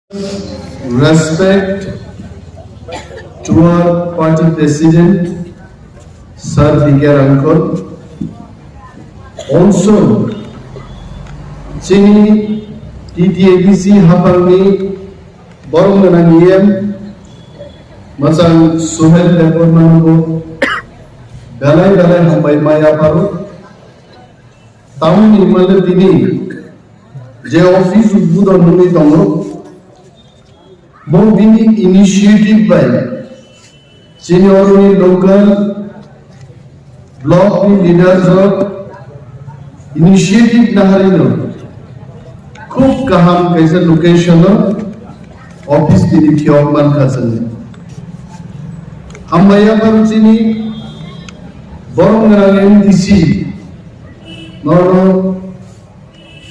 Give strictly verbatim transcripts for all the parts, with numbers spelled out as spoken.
Respect to our party president, Sir B K Rangkhol. Also, chini T T A D C haphangni borok gwnang E M, mwchang Suhel Debbarmano bo belai belai hambai ma yapharo. Tamoni hwnmale tini je office udbodon wngwi tongo, bo bini initiative bai chini oroni local block ni leaders rok initiative naharino khub kaham kaisa location o office tini phiyok mankha chwng. Hambai yaphang chini borok gwnang M D C norok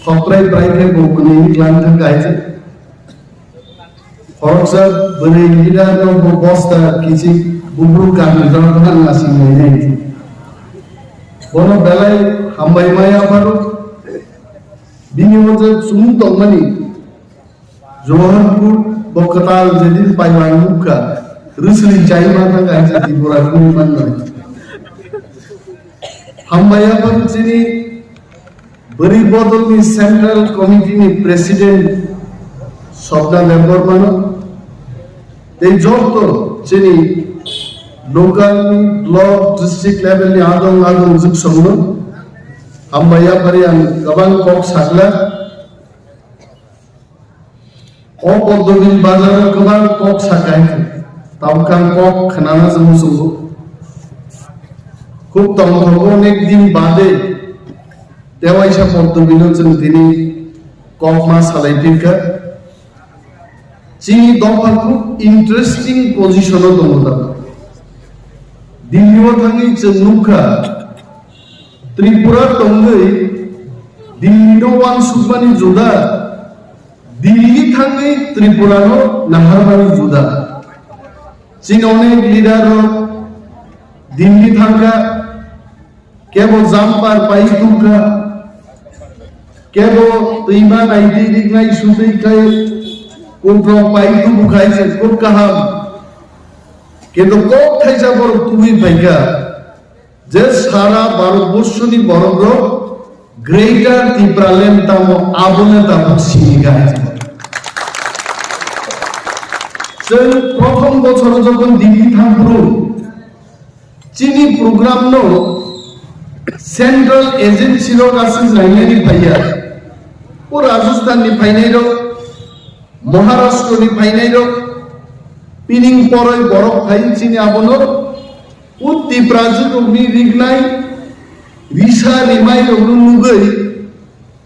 khokrai brai khe bo mwnwi klang thang kaisa. Khoroksa bwrwi leader no bo bosta kichik bubru kanwi rok thang asing nai nai. Bono belai hambai ma yapharo. Bini o je chumung tongmani Johorpur bo kwtal jedin paimang nukha, rwsli chaima thang kaisa Tripura kuni manna. Hambai yaphang chini bwrwi bodolni Central Committee ni President Swapna Debbarmano tei joto chini local ni, block, district level ni adong adong jwksongno hambai yaphari ang kwbang kok sakla. O Poddobil bazar o kwbang kok sakai, tabuk ang kok khwnana se muchungo. Khub tongthogo onek din bade tewaisa Poddobil o chwng tini kok ma salai phinkha. Chini dopha khub interesting position o tongo da. Delhi o thangwi chwng nukha, Tripura tongwi Delhi no wansukmani juda, Delhi thangwi Tripura no naharmani juda. Chini onek leader rok Delhi thangkha, kebo jumper pai tubkha, kebo twima naidi riknai sutwi khai kukrok pai tubu khai se khub kaham. Kintu kok thaisa borok tubui phaikha. Je sara Bharat borshoni borok rok Greater Tipraland tamo abole tabuk sini gai. Chwng prothom bochoro jokhon Delhi thangphuru chini program no central agency rok aswk nainani phaiya. O Rajasthan ni phainai rok, Maharashtra ni phainai rok, pining poroi borok phai chini abono. O Tiprajwk rokni rignai risa rimai rokno nugwi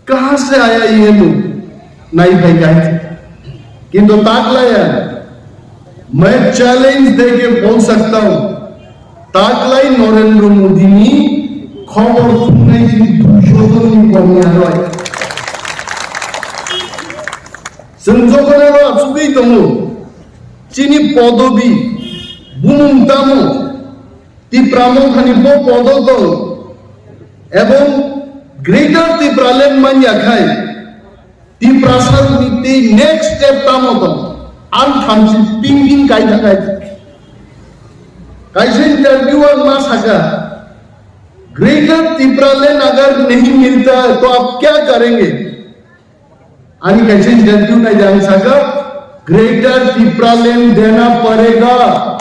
kaha se aya iye nu nai phai kai. Kintu taklaya, main challenge deke bol sakta hu. Taklai Narendra Modi ni khobor thumnai jini duisho jon ni komi aroi. Chwng jokhon aro achugwi tongo, chini podobi, bumung tamo, Tipra Mothani bo podo tong, ebong Greater Tipraland manya khai, Tiprasa ni tei next step tamo tong, ang thamchi ping ping kai tha kai. Kaisa interview ang ma saka, Greater Tipraland agar nahi milta hai to aap kya karenge? Ani kaisa interview nai ang saka, Greater Tipraland dena padega.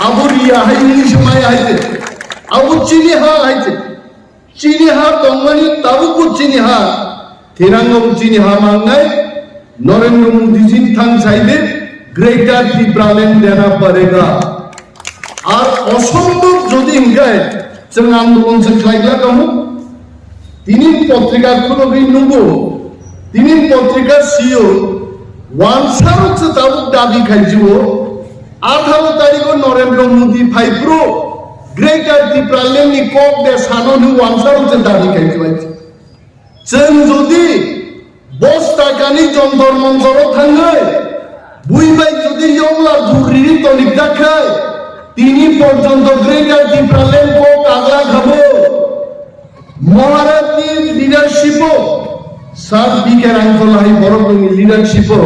Abo riya hai ni samai hai te. Abo chini ha hai te. Chini ha tongmani tabuk bo chini ha. Thinango bo chini ha mangnai. Narendra Modi ji thang sai de Greater Tipraland dena padega. Ar osombhob jodi hinkhe chwng andolon se khlai glak amo. Tini potrika khulogwi nugo, tini potrika sio, wansarok se tabuk dabi khaijio, atharo tarikho Narendra Modi phaiphuru Greater Tipraland ni kok de sano hwnwi wansarok se dabi khaijio. Chwng jodi bosta kani Jantar Mantar o thangwi bui bai jodi yongla duriri tonik jak khai, tini porjonto Greater Tipraland kok kagla khabo. Maharaj ni leadership o, Sir B K Rangkhol hai borok ni leadership o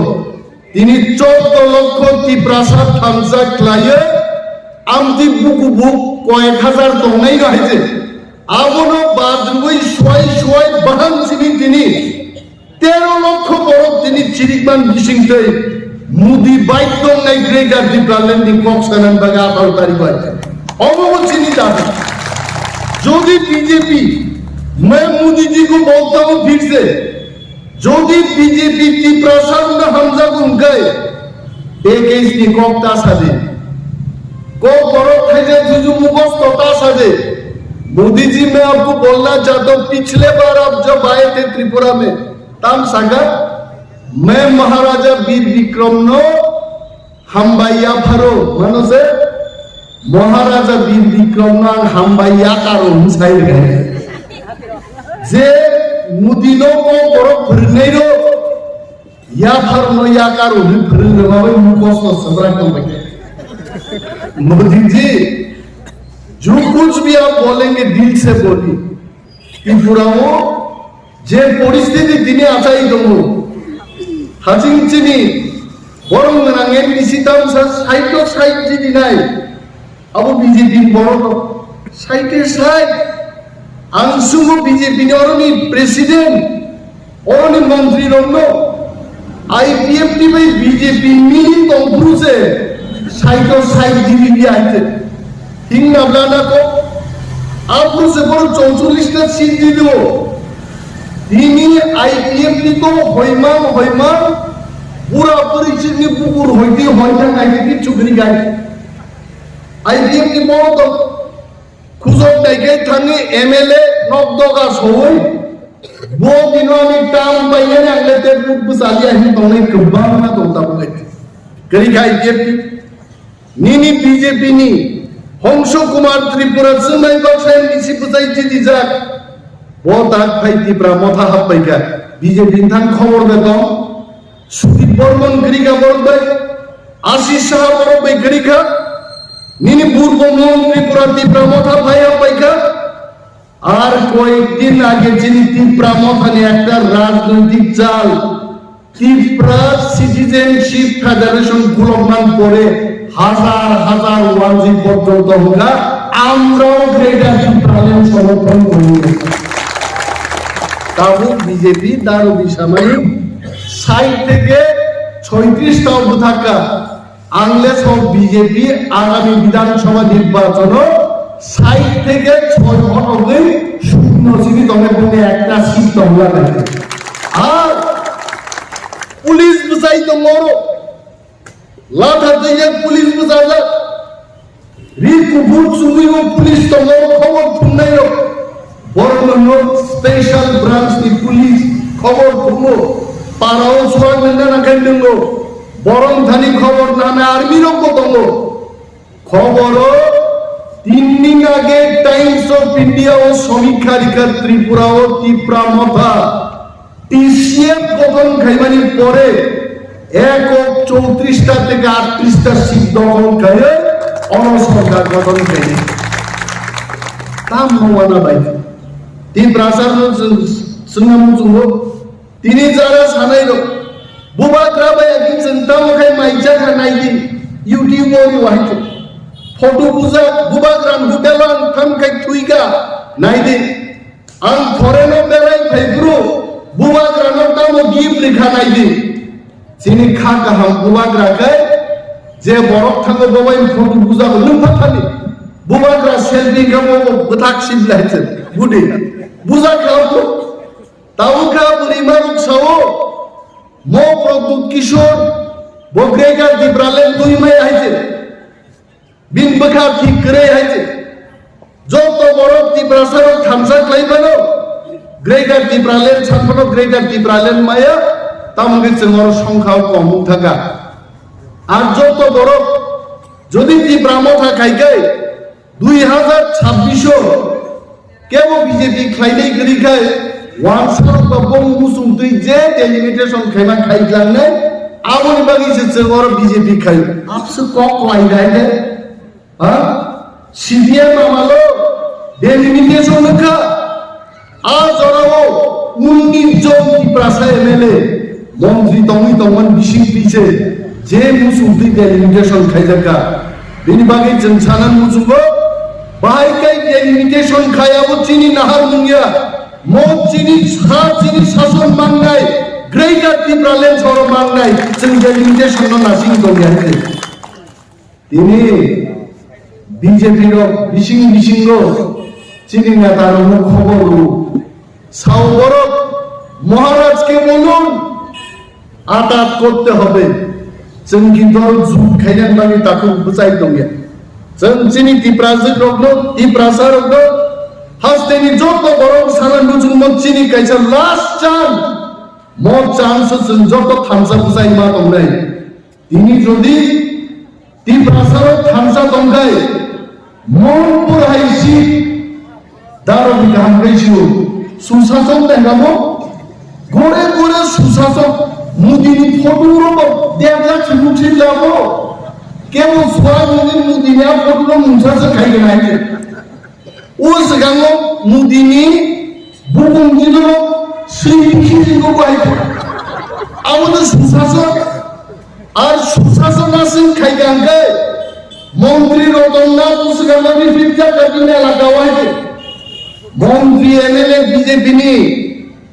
Tini chordo lokho Tiprasa thansa khlaiyo, amtwi buku buk koyek hajar tongnai no hai se. Abono badrwui suai suai baham simi tini tero lokho borok tini chirikman bisingtwi Modi bai tongnai Greater Tipraland ni kok sanani bagwi atharo tari bai. Omo bo chini dabi. Jodi B J P, main Modi ji ko bolta hu phir se, jodi B J P Tiprasa rok no hamjago hwnkhe, package ni kok ta sadi. Kok borok thaijak thuju mukhos to ta sadi. Modi ji, main aapko bolna chahta hoon, pichle baar aap jab aaye the Tripura mein, tam saka, main Maharaja Bir Bikram no hambai yapharo, mano se, Maharaja Bir Bikram no ang hambai yakaro hwn sai rwkha. Je Modi no kok borok phwrwngnai rok, yaphar no yakaro hwn phwrwng rwma bai mukhos no swbrak tong bai. Modi ji, jo kuch bhi aap bolenge dil se boliye. Tripura o je poristhiti tini achai tongo, haching chini borong gwnang M D C tamsa side o side di dinai, abo B J P ni borok side e side. Ang sumo B J P ni oroni president, oroni montri rokno, I P F T bai B J P mili tongphuru se, side o side di di di aite. Hing nabla na ko, aphuru se borok chowcholish ta seat di do. Tini I P F T to hoima hoima, pura puri chini bukur hoiti hoita nai di chukri gai. I P F T borok to khujok nai kai thangwi M L A nok doga sowi. Bo bino ani tam bai yani ang le te buk bwsali ahi tongnai kwbangma tong tabuk hai. Kari kha I P F T. Nini B J P ni Hongsho Kumar Tripura chwngnai baksa M D C bwchai chidijak. Bo tak phai Tipra Motha happai kha. B J P ni thang khobor be tong. Sudip Bormon kwrwi kha borok bai. Ashish Saha borok bai kwrwi kha. Nini Burbo Mon Tripura Tipra Motha phai happai kha. Ar koyek din age chini Tipra Mothani ekta rajnoitik chal, Tipra Citizenship Federation khulokman pore hazar hazar wanjwi porjonto hwnkha, amrao Greater Tipraland somorthon kori. Tabuk B J P daru bisamani sait theke soitrish tao bwthakha. Ang le sok B J P agami Bidhan Sabha nirbachon o sait theke soi photogwi shunno simi tongnai, boni ekta seat tongla nai. Ar police bwsai tongo oro, latha twijak police bwsajak, ri kuphur chumui o police tongo, khobor thumnai rok. Borok no special branch ni police khobor thumo, para o suak nangna nangkhe nwngo. Borok thani khobor nana army rok bo tongo. Khobor o tin din age Times of India o somikha rikha Tripura o Tipra Motha T C F gothon khaimani pore ekok chowtrish ta theke atrish ta seat dokhol khaiwi ono sorkar gothon khaidi. Tam no wana bai. Tiprasa no chwng, chwngno muchungo. Tini jara sanai rok. Bubagra bai agi chwng tamo khai mai jakha naidi. YouTube o ri wahai khe. Photo bujak, Bubagra ni hotel o ang tham khai thuika naidi. Ang foreign o belai phai bro, Bubagra no tamo gift rikha naidi. Chini kha kaham Bubagra khe je borok thango bo bai photo bujago nung phathani. Bubagra selfie khe bo bwthak sibla hai se budi. Bujak kha bo. Tamo kha bwrwi ma ruk sao. Mo Pradyut Kishore bo Greater Tipraland twi mai hai se. Bini bwkha thik kwrwi hai se. Joto borok Tiprasa rok thansa khlai mano. Greater Tipraland san phano Greater Tipraland maya. Tamo khe chwng oro songkha o kom wng thaka. Ar joto borok jodi Tipra Motha khai khe dui hazar chabbish o kebo B J P khlainai kwrwi khai wansa rok ba bong muchung twi je delimitation khaima khai tlangnai, aboni bagwi se chwng oro B J P khai. Abse kok kwlai dai de. Ha? C P M amalo delimitation wngkha. A jorao unnish jon Tiprasa M L A. Montri tongwi tongmani bising twi se je muchung twi delimitation khaijak kha. Bini bagwi chwng sana muchungo, bahai khe delimitation khai abo chini nahar mungya. Mo chini sa chini sason mangnai, Greater Tipraland soro mangnai, chwng delimitation no nasing tongya hwnkhe. Tini B J P rok bising bisingo chini neta rokno khobor rw. Sao borok Maharaj ke bolun, atat korte hobe. Chwng kintu aro jut khainani bagwi takhuk bwchai tongya. Chwng chini Tiprajwk rokno, Tiprasa rokno hasteni joto borok sana muchungmo chini kaisa last chance. Mo chance o chwng joto thansa bwchai ma tongnai. Tini jodi Tiprasarok thansa tongkhai, Monpur hai si darok ni kaham khe sio. Susasok tengkamo, gore gore susasok, Modi ni photo rok debla chimuk chim labo. Kebo suai Modi, Modi ni a photo rok mungsa se khai gana hai. O swkango Modi ni bukung jidoro swi khichi go bai. Abo no susasok, ar susasok na sing khai kang khe Montri Ratan Nath o swkango ni fifty thirty ni elaka wai. Montri M L A B J P ni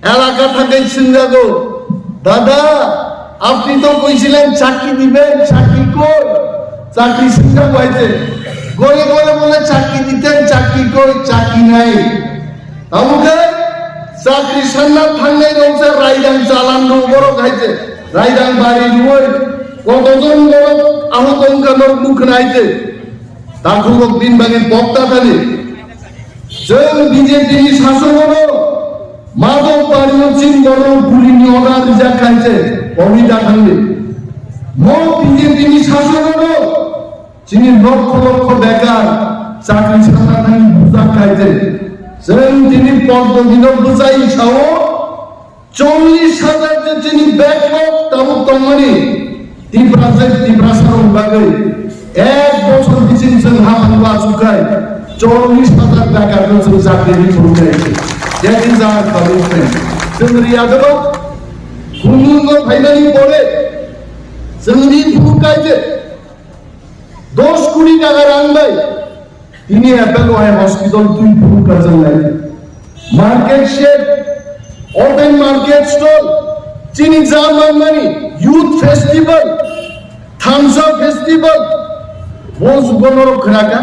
elaka thangwi swngjago, "Dada, apni to koisilen chakri diben, chakri koi?" Chakri swngjago hai se. Gore gore bole chakri diten, chakri koi, chakri nai. Abo khe chakri sanna thangnai rok se raidang chalan rw borok hai se. Raidang bari rwoi kotojon borok aho tongkha norok nukha hai se. Takhuk rok bini bagwi pokta thani. Chwng B J P ni sasokono Madhop Pari o chini borok guli ni order rijak khai se, owi da thangdi. Mo B J P ni sasokono chini lokho lokho bekar chakri sana thangdi bujak khai se. Chwng tini Poddobino bwchai sao, Chollish hajar je chini backlog tabuk tongmani, Tiprasa, Tiprasa rok bagwi ek bochor bising chwng hapang o achuk khai, chollish hajar bekar no chwng chakri ri phuru khai. That is our commitment. Chwng ri adabo, khumung no phainani pore, chwng ri phuru khai je, dos koti taka rang bai, tini apple o hai hospital twi phuru kajanglainai. Market shed, open market stall, chini ja manmani, youth festival, thansa festival, bo jugo norok khwnaka.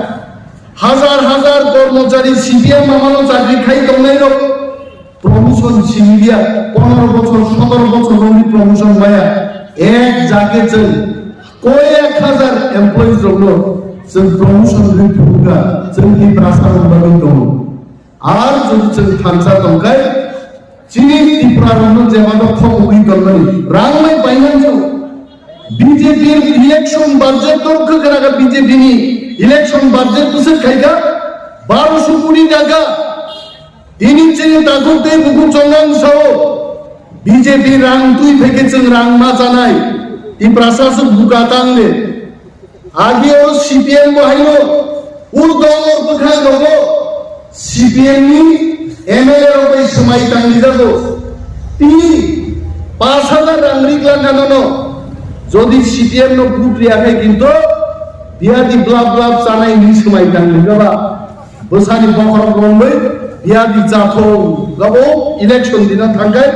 Hajar hajar kormochari C P M mamano chakri khai tongnai rok promotion similia, pondro bochor, sotoro bochor rokni promotion maya. Ek jage chwng koyek hajar employees rokno chwng promotion rwi phuru kha, chwng Tiprasa rok bagwi tongo. Ar jodi chwng thansa tongkhai, chini Tripura rokno jemano khobogwi tongmani rang nai painani. B J P election budget to kwkhwrang kha, B J P ni election budget to se khaikha baroso koti taka. Tini chini takhuk tei bukhuk chongang sao B J P rang twi phaikhe chwng rang ma chanai. Tiprasa swk buka tang de. Agi oro C P M bo haino, ur dol ur bwkhak rogo C P M ni M L A rok bai swmai tangri jago. Tini pash hajar rang rik langkha nono. Jodi C P M no vote riya khai kinto biyadi blap blap chanai ni swmai tangri jaba. Bwsani bokhorok romwi biyadi chathong jabo election dina thangkhai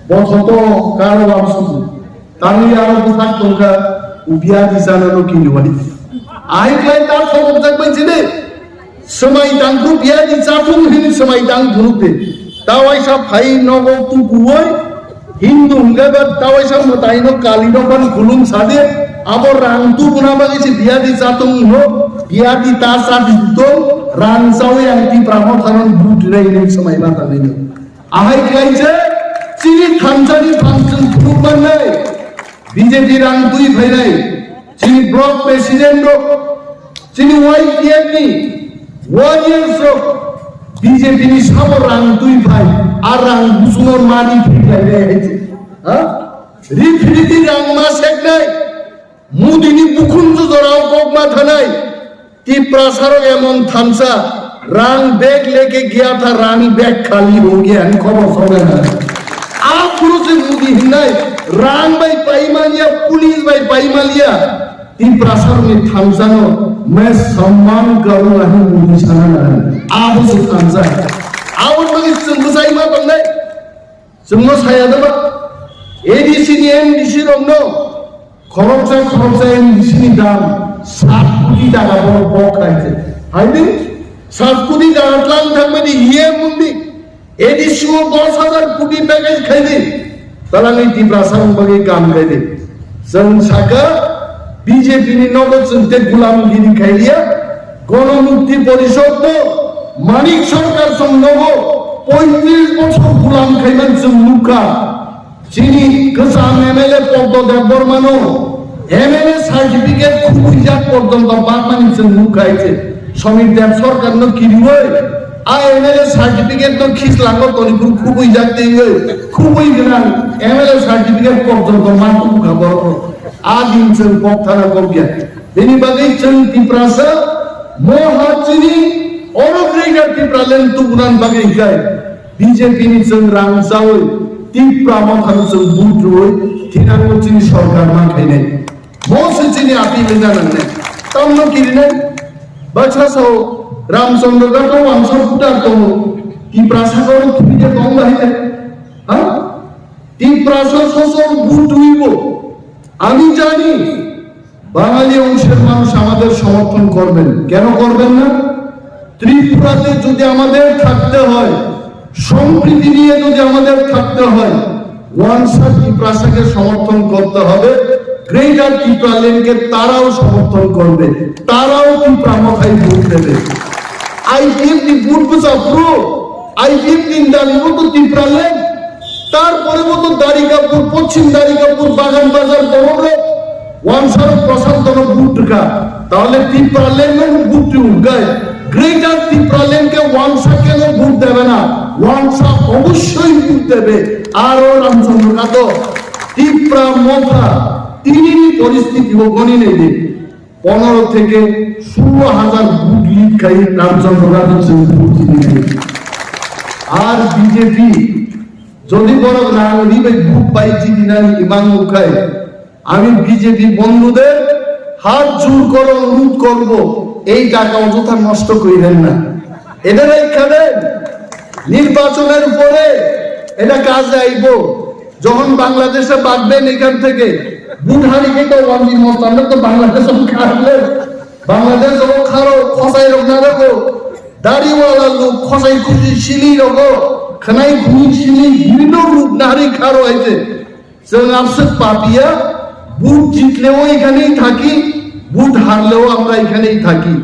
bothoto karo wamsuku. Tamni aro bwsak tongkha, ubiya di sana no kini wani. Ahai klai ta thobok jak bai chini. Swmai tangkhu biya di chathung hin swmai tang phunuk de. Tawaisa phai nogo tukuwoi, Hindu hingga ba tawaisa mwtai no kali no ban khulum sade. Abo rang tu buna bagi si biya di chathung no, biya di ta sa di to, rang sawi ang ti pramo thanon but rei ni swmai ma tangni no. Ahai khlai se chini thansa ni phan chwng phunuk mannai, B J P rang twi phainai, chini block president rok, chini Y T F ni warriors rok, B J P ni sabo rang twi phai, a rang busumo mani phik lai nai hai se. Ha? Ri phiriti rang ma seknai, Modi ni bukhung jora o kok ma thanai, Tiprasa rok emon thansa, rang bag leke gaya tha, rang bag khali ho gaya, ani khobor songya na. Ap Oro se Modi hinai rang bai paimaliya, police bai paimaliya. Tiprasarokni thamsano me samman karuna hin Modi sana nang. Abo se thamsa. Abo bagi chwng bwsai ma tongnai. Chwngno saya daba. A D C ni M D C rokno khoroksa khoroksa M D C ni dam sat koti taka borok bok khaijak. Haidi sat koti taka tlang thangmani hiye mundi. A D C o dos hajar koti package khaidi. Talangwi Tiprasa wng bagwi kam khaidi. Chwng saka B J P ni nogo chwng tei gulamgiri khailiya. Gono Mukti Porishod no Manik Sarkar chwng nogo poitris bochor gulam khaiman chwng nukha. Chini kwcham M L A Poddo Debbarma no M L A certificate khubui jak porjonto bakmani chwng nukha hai se. Somir Deb Sarkar no kiriwi a M L A certificate no khislangno toniphuru khubui jak twiwi khubui gwnang M L A certificate porjonto ma khubukha borok. A din chwng kok thana kok ya. Bini bagwi chwng Tiprasa moha chini oro Greater Tipraland tubunan bagwi hinkhe B J P ni chwng rang chawi Tipra mothano chwng vote rwwi thinango chini sorkar ma khainai. Mo se chini appeal wngna nangnai. Tamno kirinai baksa sao Ramchandra Ghat o wansa voter tongo. Tiprasa ko thwide tong bahai de. Ha? Tiprasa sosol vote rwibo. Ami jani বাঙালি অংশের মানুষ আমাদের সমর্থন করবেন। কেন করবেন না? ত্রিপুরাতে যদি আমাদের থাকতে হয়, সম্প্রীতি নিয়ে যদি আমাদের থাকতে হয়, ওয়ানসা তিপ্রাসাকে সমর্থন করতে হবে। গ্রেটার তিপ্রাল্যান্ডকে তারাও সমর্থন করবে, তারাও তিপ্রা মথায় ভোট দেবে। আইপিএফ নি ভোট বুঝা পুরো, আইপিএফ নি দাবি মতো তিপ্রাল্যান্ড, তারপরে মতো দারিকাপুর, পশ্চিম দারিকাপুর, বাগান বাজার, বড় ওয়ানসার প্রশান্ত ভোট ঢুকা, তাহলে তিপ্রাল্যান্ড ভোট ঢুকায়। গ্রেটার তিপ্রাল্যান্ডকে ওয়ানসা কেন ভোট দেবে না? ওয়ানসা অবশ্যই ভোট দেবে। আরো রামচন্দ্র কাদো তিপ্রা মথা তিনি পরিস্থিতি ও গণি নেই। পনেরো থেকে ষোলো হাজার ভোট লিড খাই রামচন্দ্র কাদো ভোট জিতে নেই। আর বিজেপি যদি বড় রাং রিবে ভোট পাই জিতে না ইমান মুখায় আমি বিজেপি বন্ধুদের হাত জোর করে অনুরোধ করব, এই টাকা অযথা নষ্ট করিবেন না। এটা এখানে নির্বাচনের পরে এটা কাজে আইব। যখন বাংলাদেশে বাগবেন এখান থেকে, ভোট হারিয়ে তো ওয়ানজি মস্তানরা তো বাংলাদেশ খারলে, বাংলাদেশ ও খারো খসাই রোগ না রাখো, দাড়িওয়ালা লোক খসাই খুশি সিলি রোগো, খানাই খুনি সিলি বিভিন্ন রূপ নারী খারো আইছে। Chwng abswk papiya, ভোট জিতলেও এখানেই থাকি, ভোট হারলেও আমরা এখানেই থাকি।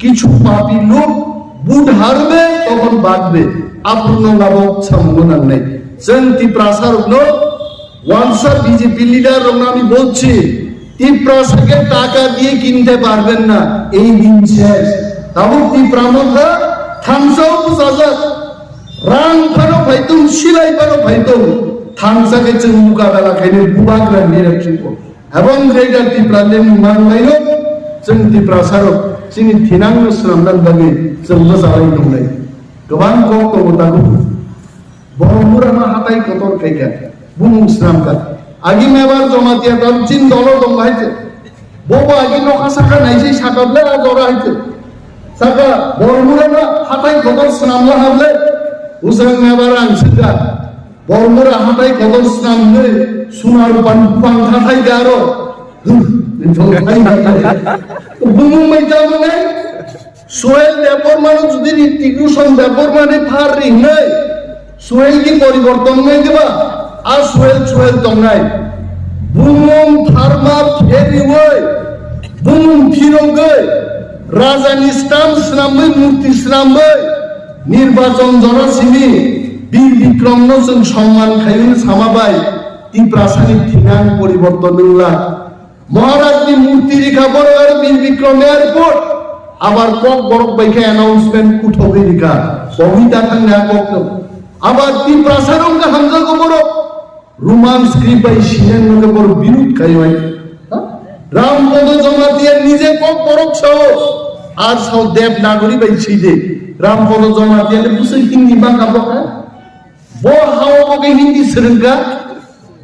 কিছু পাপী লোক ভোট হারবে, তখন বাঁচবে। Aphuru no labo samung nangnai. Chwng Tiprasa rokno wansa BJP leader rokno ami bolchi, Tiprasa ke taka diye kinte parben na, ei din shesh. Tabuk Tipra motha thamsao bwchajak. Rang phano phaitong, silai phano phaitong, thamsa khe chwng mukabela khainai bubagra nirok chwngbo. Ebong Greater Tipraland ni manlaino chwng Tiprasarok chini thinangno swnamnani bagwi chwngno chalai tongnai. Kwbang kok tongo tabuk. Borok murano hatai kotor khaikha, bumung swnamkha. Agi Mebar Jamatia tam chin dolo tong bahai se. Bobo agi nokha saka naisai saka ble a jora hai se. Saka Bormura na hatai kotor swnamla hable. Usang Mebar ang sika. Bormura hatai kotor swnamle sunar pan pang hatai garo. Bumung mai tamo nai. Suhel Debbarma no jodi Ritik Roshan Debbarma ni phar ringnai, Suhel ki poriborton nai diba? A Suhel, Suhel tongnai. Bumung tharma pheriwi, bumung phirogwi, raja ni stamp swnamwi, murti swnamwi, nirbachon jora simi, Bir Bikrom no chwng somman khaiwi sama bai, Tiprasa ni thinang poriborton wngla. Maharaj ni murti rikha borok aro Bir Bikrom airport. Abar kok borok bai khe announcement uthogwi rikha. Kobita thangni a kok no. Abar Tiprasa rok khe hamjago borok. Roman script bai sinai no khe borok birud khai bai. Ha? Rampodo Jamatia nije kok borok sao. Ar sao Devanagari bai side. Rampodo Jamatia le bwswk Hindi bangkha bo kha. Bo hao bo khe Hindi swrwngkha,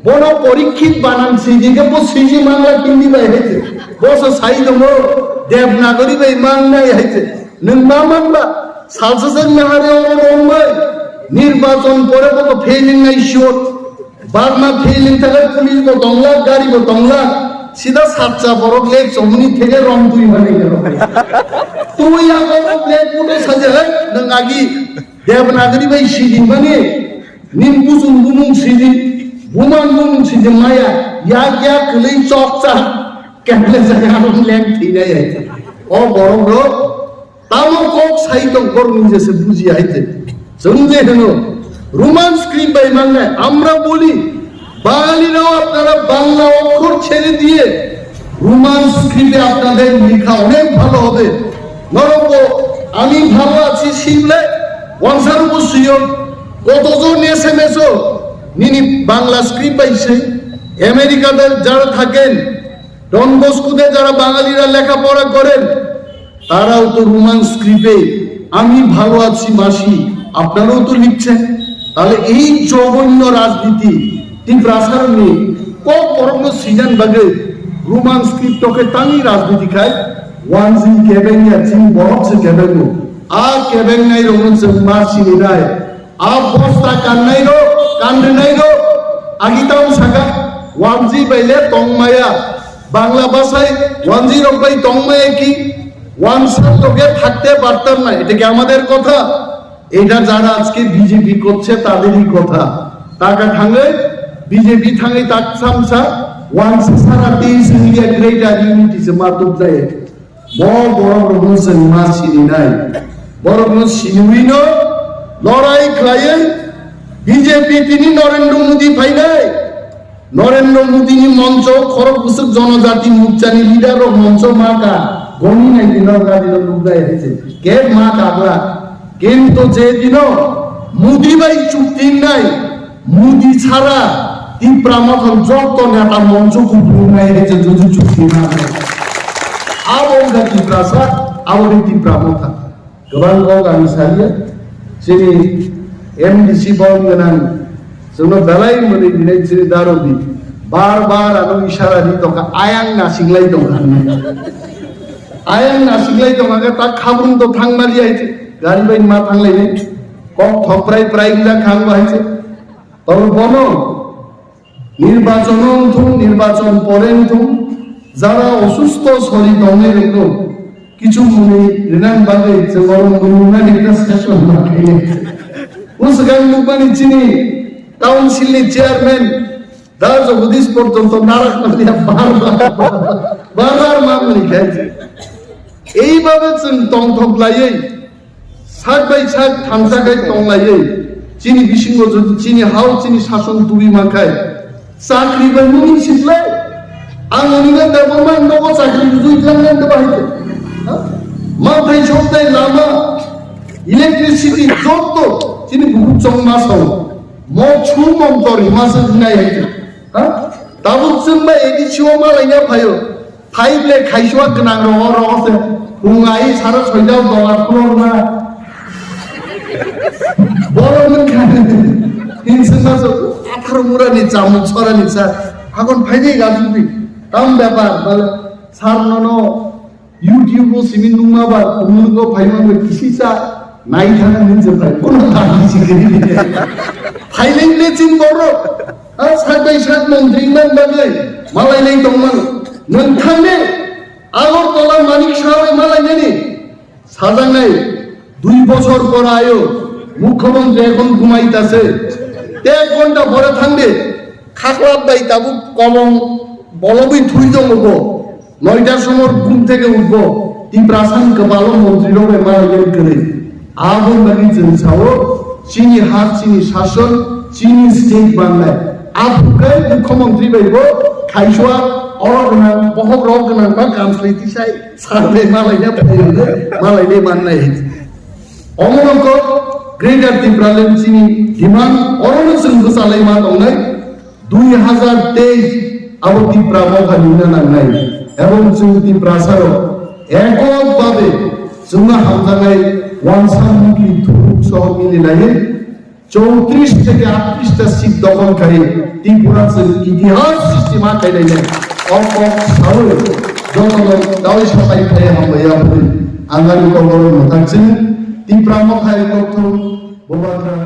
Bono Porikshit banan sidi khe bo siji mangla Hindi bai hai se. Bo se sai tongo Devanagari bai mangnai hai se. Nwng ma manba salsa se nahare oro rombai nirbachon pore bo to failing nai sure. Barma failing thakhe police bo tongla, gari bo tongla. Sida satcha borok lek chomni theke rong twi mani gelo. Twi ya ko black photo saja hai nwng agi Devanagari bai sidi mani. Nin kusung bumung sidi, buman bumung sidi maya, yak yak kwlwi chok chak, kemle jaga arong leng thwinai hai. O borok rok tamo kok sai tong borok ni jese buji hai te. Chwng je hwno, Roman script bai mangnai, আমরা বলি, বাঙালিরাও আপনারা বাংলা অক্ষর ছেড়ে দিয়ে রোমান স্ক্রিপ্টে আপনাদের লেখা অনেক ভালো হবে। নরক আমি ভালো আছি শিখলে ওয়ানসার উপসিও কতজন এসএমএসও nini Bangla script bai se America-te যারা থাকেন, ডন বস্কোতে যারা বাঙালিরা লেখাপড়া করেন, তারাও তো রোমান স্ক্রিপ্টে আমি ভালো আছি মাসি, আপনারাও তো লিখছেন। তাহলে এই জঘন্য রাজনীতি Tiprasa ni kok borokno sijan bagwi Roman script toke tangwi rajniti khai wanjwi kebengya chini borok se kebengo. A kebengnai rokno chwng ma sininai. A bosta kannai rok, kanrinai rok, agi tamo saka, wanjwi bai le tongmaya, Bangla bhasai wanjwi rok bai tongmaya ki, wansa toke thakte partam na, এটা কি আমাদের কথা? এটা যারা আজকে বিজেপি করছে তাদেরই কথা। টাকা থাঙে বিজেপি থাঙে তাক সামসা, wansa sara teis India greater unity se matuk jai. Bo borok rokno chwng ma sininai. Borokno siniwi no lorai khlaiwi B J P tini Narendra Modi phainai. Narendra Modi ni moncho khorok bwswk Jonojati Morcha ni leader rok moncho ma ka goni nai dino gadi no nukdai hai se. Ke ma ka bla. Kintu je dino Modi bai chukti nai Modi chara Tipra Motha jotto neta moncho kuplung nai hai je juju chukti ma. Abo wngkha Tiprasa, abo wngkha Tipra Motha. Kwbang kok ang salia, chini M D C bom gwnang, chwngno belai mwnwi rinai chini daro di. Bar bar ano isara di tongkha, ayang nasinglai tongkha. Ayang nasinglai tongkha khe ta khabrung to thang mali ai, gari bai ma thanglai nai. Kok thok prai prai gila khang bahai se. Tong bono, নির্বাচন wngthung, নির্বাচন পরে wngthung, যারা অসুস্থ শরীর tongnai rokno কিছু mwnwi rinani bagwi chwng oro mwnwi nani একটা session ma khainai. Bwswkang nukmani chini council ni chairman da Jagadish porjonto narak manya bar bar, bar bar ma mwnwi khai. Eibabe chwng tongthok laiwi sak bai sak thansa khai tong laiwi chini bisingo jodi chini hao chini sason tubui mankhai chakri bai muni siklai ang oni ga debo man nogo chakri rujui tlang nang deba hai. Manthai soktai lama electricity jotto chini buhuk chong ma sao mo chu mong tor hima se nai hai. Tabuk chwng bai A D C o malai ya phaio. Five le khaiswa gwnang rogo rogo se. Phung ai sara soida dola khulorma. Boro nung kha. Hinsengma so atharo mura ni chamung sora ni sa. Hakon phaini gajung pi. Tam bepar bale sar nono YouTube o simi nungma ba nunggo phaima be kisi sa nai thana hinse phai. Kono thani sikiri. Phaileng le chin boro. A sak bai sak mantri man bagwi malai lai tongmano. Nung thangni Agartala Manik Saha bai malai nani sajaknai dui bochor pora ayo mukhyamantri ekhon ghumaitase. Te ek ghonta pore thangdi khaklap bai tabuk kolong bologwi thui tongo bo. Noita somor ghum theke utbo, Tiprasa ni kwbalo montri rok bai malai kwrwi. Aboni bagwi chwng sao, chini ha, chini sason, chini state bangnai. Aphuru khe mukhyamantri bai bo khaiswa oro gwnang, bohok rok gwnang ba kanslai tisai, sar bai malai ya phai, malai le mannai. Omono ko Greater Tipraland chini demand orono chwng bwchalai ma tongnai. Dui hazar teis abo Tipra Motha nina nangnai, ebong chwng Tiprasarok ekok babe chwngno hamjaknai wansa mukli thubuk soho mili laiwi Chowtrish theke aattrish ta seat dokhol khai Tripura chwng itihas srishti ma khailai nai. O kok sawi jotono dawi sapai khai hambai ya bwrwi. Ang ani kokno mwthang chini. Tipra Motha hai kokthum Bubagra.